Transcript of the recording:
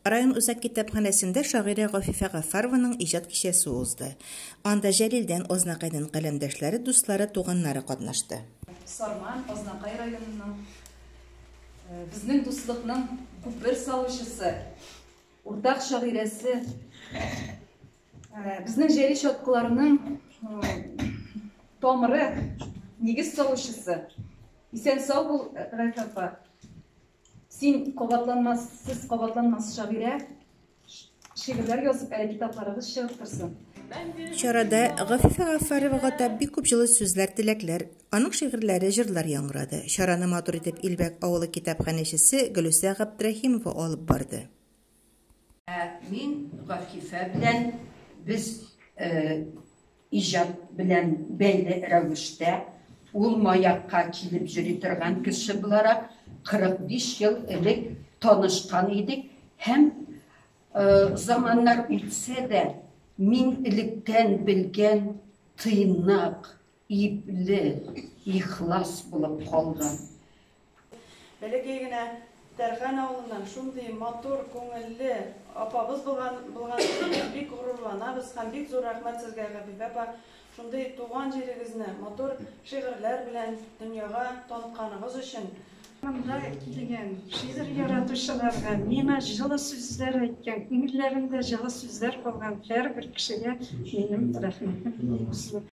Район үзәк китапханәсендә шагыйрә Гафифә Гаффарованың иҗат кичәсе узды. Анда Җәлилдән, Азнакайдан каләмдәшләре, дуслары, туганнары катнашты. Сарман, Азнакай районының, безнең дуслыкның күпер салучысы, уртак шагыйрәсе, безнең Җәлил чаткыларының тамыры, нигез салучысы. Исән-сау бул, Гафифә апа. Син кабатланмас, сез кабатланмас шагыйрә, шигырьләр язып, әле китапларыгыз чыгып торсын. Чарада Гафифә Гаффаровага атап бик күп җылы сүзләр, теләкләр, аның шигырьләре, җырлар яңгырады. Чараны матур итеп Илбәк авылы китапханәчесе Гөлүсә Габдрәхимова алып барды. Ә мин Гафифә белән без иҗат белән бәйле рәвештә ул маякка килеп йөри торган кеше буларак 45 ел элек танышкан идек һәм заманнар үтсә дә, мин электән белгән тыйнак, ипле, ихлас булып калган. Бәләкәй генә Тәрхән авылыннан шундый матур, күңелле апабыз булган булган өчен без бик горурланабыз һәм бик зур рәхмәт сезгә, Габибә апа, шундый туган җирегезне матур шигырьләр белән дөньяга танытканыгыз өчен. Монда килгән шигырь яратучыларга, миңа җылы сүзләр әйткән, күңелләрендә җылы сүзләр калган һәрбер кешегә минем рәхмәтем бик зур.